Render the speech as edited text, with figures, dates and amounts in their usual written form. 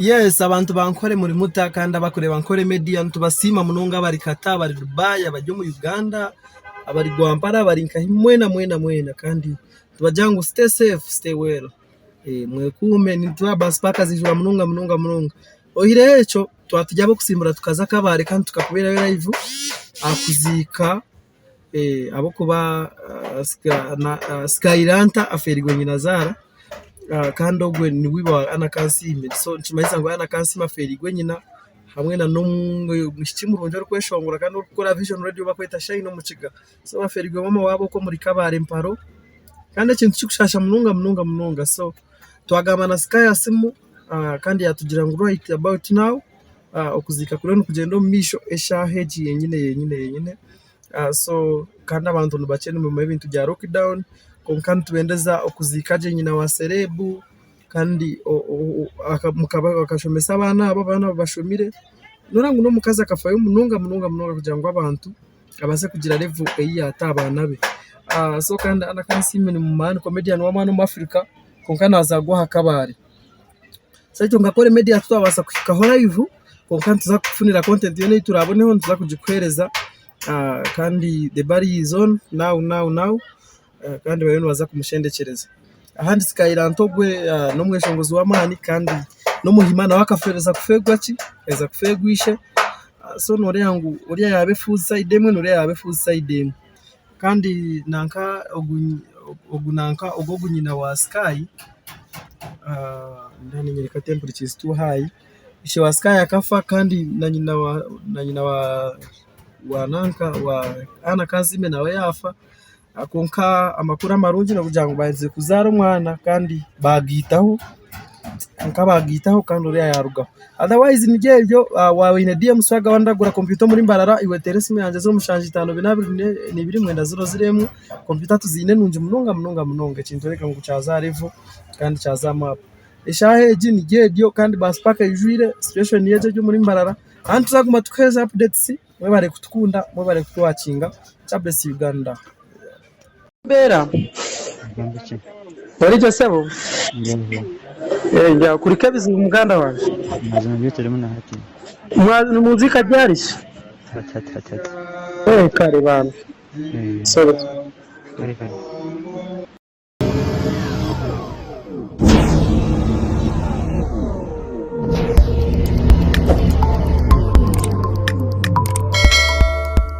Yes abantu ba Nkore muri muta kandi abakureba Nkore media nitubasiima munonga abari Qatar, abari Dubai, abari omu Uganda, abari Rwampara, abari nkahi mwena mwena mwena kandi nitubagira ngu stay safe stay well mwekuume nitureeba ba spark ziijura munonga munonga munonga. Oyihireho ekyo twaba turi ab'okusimbura tukaza Kabale kandi tukakubeerayo live aha kuziika ahabw'okuba Skylanta afeereirwe nyinazaara kandi ogwe niwe iba wa Anna Kansiime so nikimanyisa ngu Anna Kansiime afeereirwe nyina hamwe nana omwishiki murungi orikweshongora kandi orikukora Vision Radio ou barikweta Shine Omukiga. So bafeereirwe maama waabo okwo omuri Kabale Mparo kandi ekintu kirikushaasha munonga munonga munonga so twagamba na Sky aha simu kandi yaatugira ngu right about now Okuziika kuriyo nikugyenda omu maisho eshaaha egi yenyine yenyine yenyine so kandi abantu nibakye nibamanya ebintu bya lockdown kwonka nitubendeza okuziika gye nyina wa serebu kandi akashomesa abaana abo, abaana abo bashomire. Noreeba ngu n'omukazi akafayo munonga munonga munonga kugira ngu abantu abaase kugira level ei yaata aha baana be. So kandi Anna Kansiime nimumanya ni comedian w'amaani omu Africa kwonka nazaarwa aha Kabale. So itwe nka Kore Media titwabaasa kuhikaho live kwonka nituza kukufunira content yoona ei turaaboneho nituza kugikuheereza kandi the burial is on now now now kandi bariyo nibaza kumushendekyereza. Ahandi Skylanto ogwe n'omweshongozi w'amaani kandi n'omuhima nawe akaheza kufeerwa ki? Akaheza kufeerwa ishe so nooreeba ngu oriya yaaba efuuzi sayidi emwe n'oriya yaaba efuuzi sayidi emwe. Kandi nanka ogu ogu nanka ogu ogu nyina wa Sky niinyereka temperature is too high, ishe wa Sky akafa kandi na nyina wa na nyina wa wa nanka wa Anna Kansiime nawe yaafa kwonka amakuru amarungi n'okugira ngu baaherize kuzaara omwana kandi baagaitaho kwonka baagaitaho kandi oriya yaarugaho. Otherwise nibyo ebyo waaba oine DM Swagger waaba ndagura kompyuta omuri Mbarara iwe teera esimu yangye 07 5 4 2 9 0 1 kompyuta tuziine nungi munonga munonga munonga ekintu oreka ngu kyaza aha level kandi kyaza aha maapu. Eshaaha egi niryo eryo kandi baasi paaka eijwire situation niyo egyo eri omuri Mbarara kandi tuzaguma tukuheereze updates mwebare kutukunda mwebare kutuwakinga Jah bless Uganda. Embeera Ori gye sebo? Eh, kurika ebizibu muganda wange. Mazima byo turimu na hati. Nimunziika ryari shi? Hati hati hati hati. Eh, kare bambi. Eh, Sorry. kare kare.